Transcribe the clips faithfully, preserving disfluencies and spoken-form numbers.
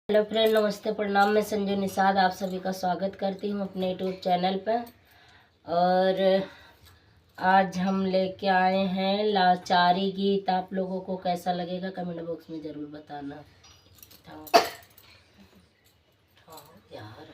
हेलो फ्रेंड, नमस्ते, प्रणाम। मैं संजू निषाद आप सभी का स्वागत करती हूँ अपने यूट्यूब चैनल पर। और आज हम लेके आए हैं लाचारी गीत। आप लोगों को कैसा लगेगा, कमेंट बॉक्स में ज़रूर बताना। हाँ। हाँ यार।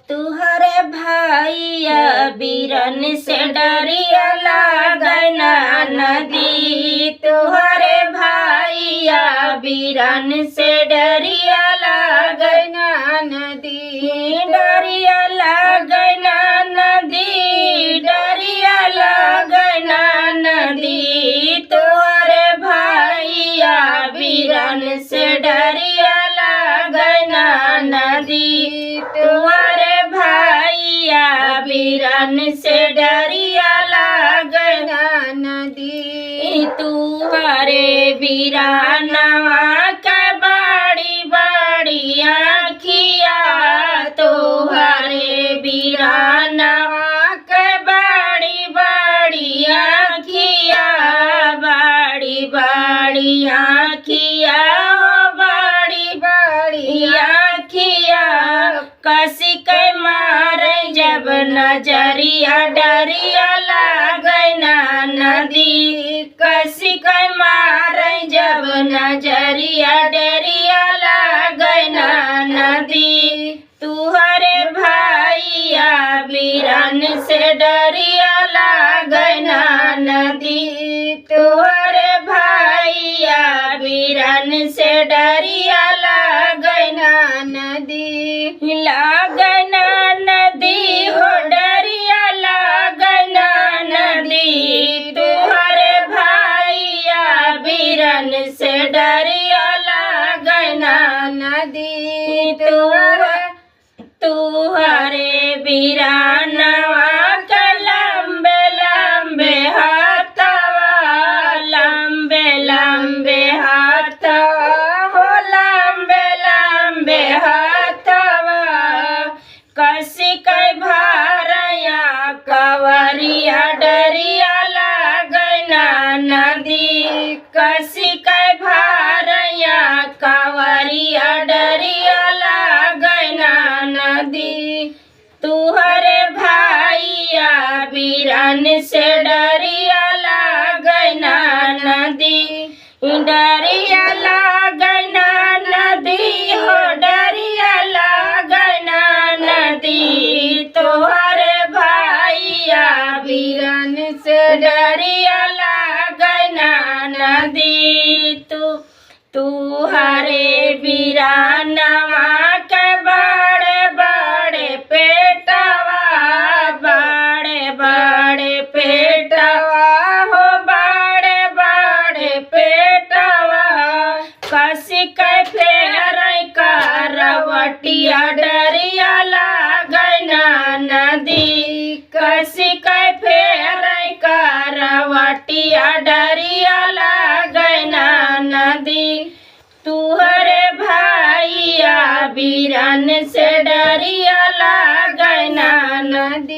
तुहरे भाइया बीरन से डरिया लागै ना नदी, तुहरे भाइया बीरन से डरिया लागै ना नदी, डरिया लागै ना नदी, डरिया लागै ना नदी, तुहरे भाइया बीरन से डरिया लागै ना नदी, तुहरे भाइया बीरन से डरिया लागै ना नदी, तुहरे बीरानवा के बड़ी बड़ी आँखिया, तुहरे बीरानवा के बड़ी बड़ी आँखिया, बड़ी बड़ी आँखिया, हो बड़ी बड़ी आँखिया। कसी के मारै जब नजरिया, डरिया लागै ना नदी, कसी के मारै जब नजरिया, डरिया लागै ना नदी, तुहरे भाइया बीरन से डरिया लागै ना नदी, तुहरे भाइया बीरन से डरिया लागै ना नदी, लागै ना नदी, हो डरिया लागै ना नदी, तुहरे भाइया बीरन से डरिया लागै ना नदी, तुहरे तुहरे बीरानवा के लंबे लंबे हाथवा, लंबे लंबे हाथवा, हो लंबे लंबे हाथवा, कसी के भारैया कवरिया, डरिया लागै ना नदी, कसी के भारैया कवरिया, डरिया लागै ना नदी, तुहरे भाइया बीरन से डरिया लागै ना नदी, डरिया लागै ना नदी, हो डरिया लागै ना नदी, तुहरे भाइया बीरन से डरिया लागै ना नदी, तू तुहरे बीरानवा के बड़े बड़े पेटवा, बड़े बड़े पेटवा, हो बड़े बड़े पेटवा, कसी के फेरै करवटिया, डरिया लागै ना नदी, कसी के फेरै करवटिया, डरिया लागै ना नदी, तुहरे भाइया बीरन से डरिया लागै ना नदी।